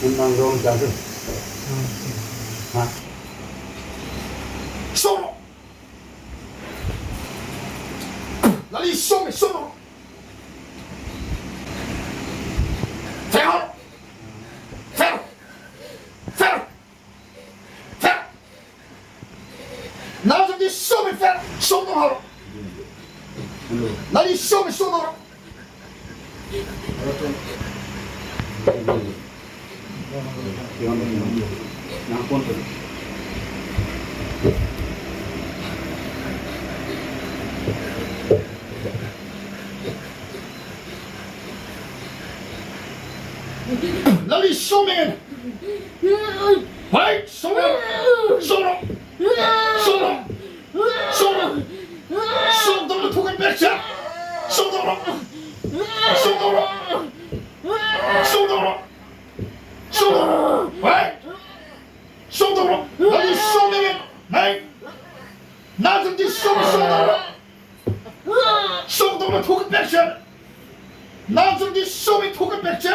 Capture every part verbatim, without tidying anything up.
An nang rom ta chu. Ha? Suok ro. Lal Isu hmingin suok ro. Fe hro. Fe hro. Fe hro. Fe hro. Nazaret Isu hmingin fe hro. Suok naw hro. Lal Isu hmingin suok naw hro. Lal Isu hmingin. Hei, suok ro. Suok ro. Suok ro. Suok ro. Suok dawng thu kan pêk che. Suok dawng ro. Suok dawng ro. Suok dawng ro. Suok dawng ro. Hei. Suok dawng ro. Lal Isu hmingin. Hei. Nazaret Isu hmingin suok dawng ro. Suok dawng ro, thu kan pêk che. Nazaret Isu hmingin thu kan pêk che.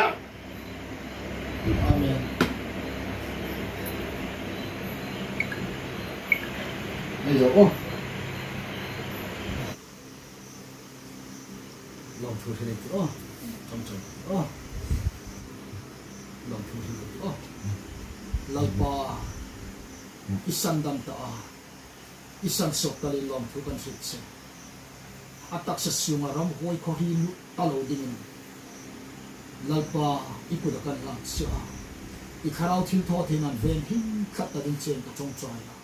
Amen. Hei zo o. Lawmthu hril ei tih aw. Chawm chawm aw. Lawmthu hril ei tih aw. Lalpa, i sandam ta a. I sansuok ta leiin lawmthu kan hril che. A taksa sunga ramhuoi khawhri lut ta lo dingin Lalpa, i kutah kan hlan che a. I thlarau thilthawtheinain vêng him tlat ta ding chein ka ṭawngṭai a.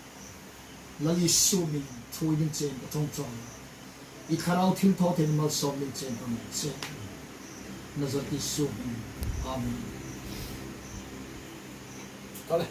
Lal Isu hmingin ṭhuoi ding chein ka ṭawngṭai a. I thlarau thilthawtheina malsawm ding chein ka ngên che. Nazaret Isu hmingin. Amen. Ka le.